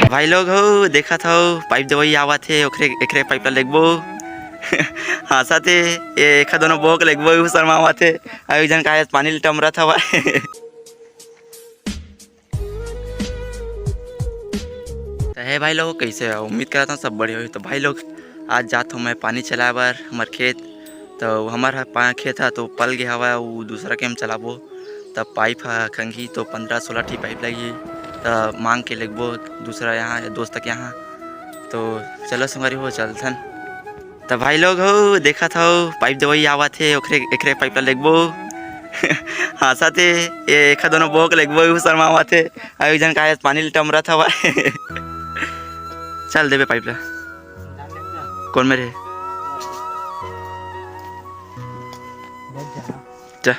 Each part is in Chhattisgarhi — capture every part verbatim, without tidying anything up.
भाई लोग हो, देखत हो, पाइप देवई आवत हे, ओकरे, एकरे पाइप ला लेगबो। हाँसत हे, ये एखा दोनों बोक लेगबो, उ शर्मावत हे। अउ एक झन का हे, पानी ले टमरत हवय। त हे भाई लोग, कइसे हो? उम्मीद करत हूँ सब बढ़िया होही। तो भाई लोग, आज जात हूँ मैं पानी चलाए बर हमर खेत। तो हमर ह पा-, खेत ह तो पल गे हवय, उ दूसरा के हम चलाबो। तब पाइप ह खंगी तो पंद्रह सोलह ठी पाइप लगही। त मांग के लेगबो दूसरा यहाँ या दोस्त के यहाँ। तो चलो संगवारी हो, चलथन। त भाई लोग हो, देखत हो, पाइप देवई आवत हे, ओकरे, एकरे पाइप ला लेगबो। हाँसत हे, ये एखा दोनों बोक लेगबो, उ शर्मावत हे। अउ एक झन का हे, पानी ले टमरत हवय। चल देबे पाइप ला। कोन मेर हे? जा।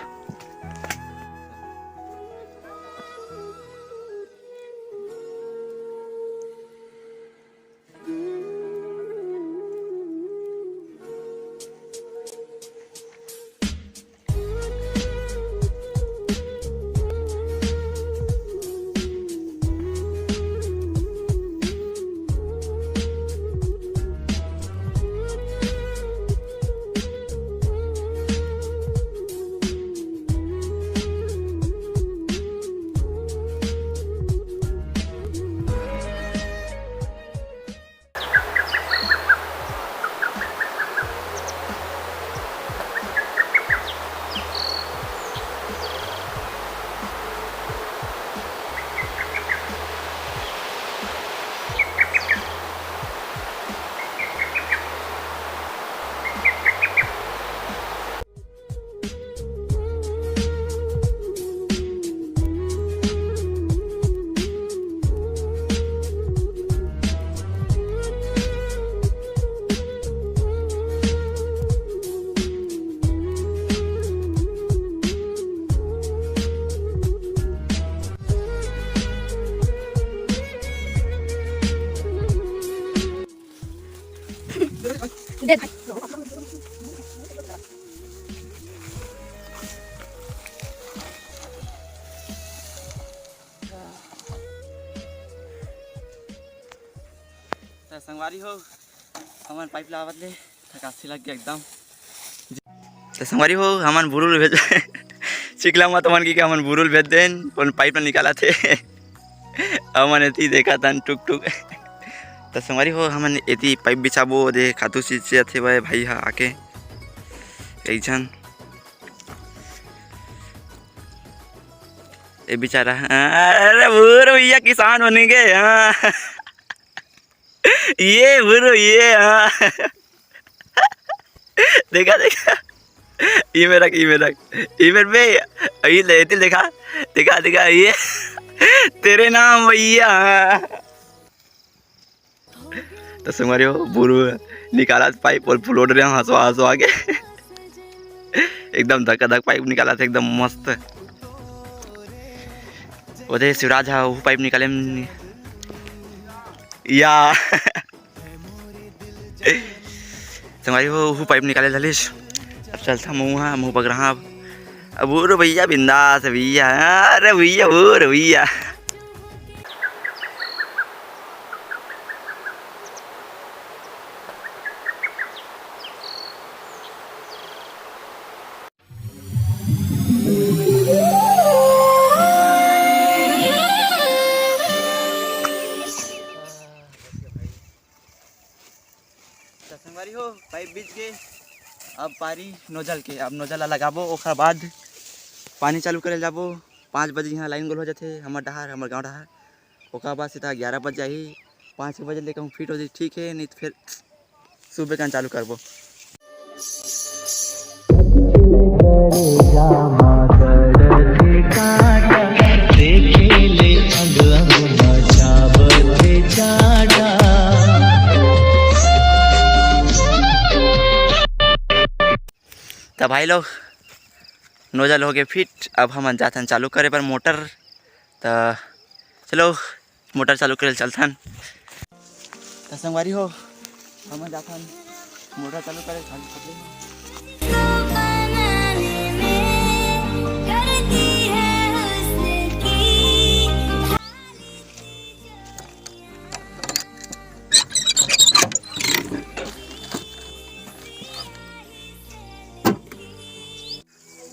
त संगवारी हो, हमन पाइप लावत ले थकासी लग गया एकदम। त संगवारी हो, हमन बुरुल भेज चिकला मा तुमन की हमन बुरुल भेज देन, अपन पाइप ला निकालत हे। हमन एती देखत हन टुक टुक। त संगवारी हो, हमन एती पाइप बिछाबो, दे खातू सींचत हे भाई हा आके। एक झन ए बेचारा, अरे भूर भैया किसान बन गए, हाँ। ये भूर, ये, हाँ। देखा, देखा, ये मेरा, ये मेरा, ये मेरे पे, ये ले, ये देखा, देखा, देखा, ये तेरे नाम भैया, हाँ। त संगवारी हो, बुरु निकालत पाइप अउ फुलोट रहे हंसवा हंसवा के। एकदम धकाधक पाइप निकालत हे, एकदम मस्त। ओदे शिवराज हा, वो पाइप निकाले म-, या। संगवारी हो, वो पाइप निकाले धलिस। अब चलता मुँह, मुँह पकड़ा अब। अब वो रे भैया, बिंदास भैया, अरे भैया, वो रे भैया। त संगवारी हो, पाइप बिछ गे। अब पारी नोजल के, अब नोजल ला लगाबो, ओखर बाद पानी चालू करे जाबो। पाँच बजे यहाँ लाइन गोल हो जाथे हमर डहार, हमर गाँव डहार। ओकर बाद सीधा ग्यारह बज जाही। पाँच बजे ले कहूँ फिट हो जाही, ठीक है, नहीं तो फिर सुबह कन चालू करबो। त भाई लोग, नोजल हो गए फिट। अब हमन जाथन चालू करे बर मोटर। त चलो, मोटर चालू करे चलथन। त संगवारी हो, हमन जाथन मोटर चालू करे। करती है हुस्न की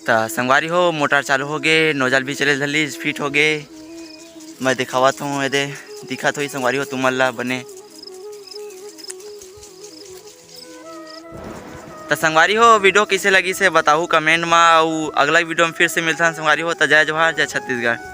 त संगवारी हो, मोटर चालू हो गे, नोजल भी चले धलिस, फिट हो गे। मैं दिखावत हूँ, एदे दिखत होही संगवारी हो तुमन ला बने। त संगवारी हो, वीडियो कइसे लगिस हे बताहू कमेंट मा, अउ अगला वीडियो में फिर से मिलथन संगवारी हो। त जय जोहार, जय छत्तीसगढ़।